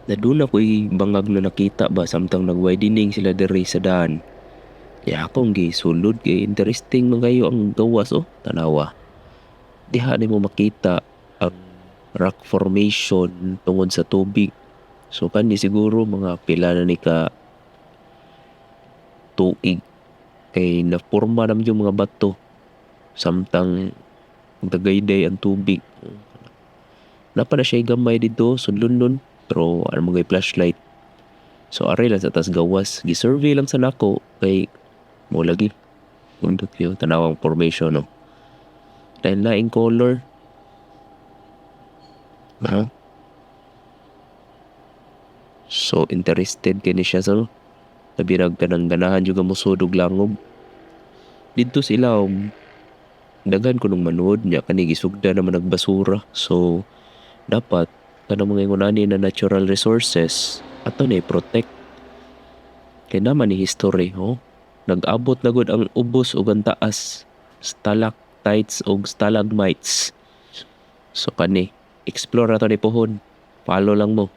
Na duna ko'y bangag na nakita ba samtang nag-widening sila diri sa daan. Kaya akong gisulod kay interesting man kayo ang gawas, oh, tanawa. Diha nimo makita ang rock formation tungod sa tubig. So kani siguro mga pila na ni ka tuig kay naporma naman yung mga bato samtang dagayday ang tubig. Naa pa na siya gamay dito sudlon nun, pero ano mga flashlight. So ari lang sa tas gawas, gi-survey lang sa nako kay mo lagi. Undot yo tanawang formation, no. Dahil laing color. Ha? So interested kini siya sa no. Labi na kanang ganahan jud ka mosud og langob. Didto sa ilawom daghan kunong manuod nya kani gisugda naman nagbasura. So dapat kanang mga ingon ani na natural resources ato na i-protect. Kay naman ni history, oh. Nag-abot na gud ang ubos ug ang taas, stalactites ug stalagmites. So kani, explore ato ni pohon. Follow lang mo.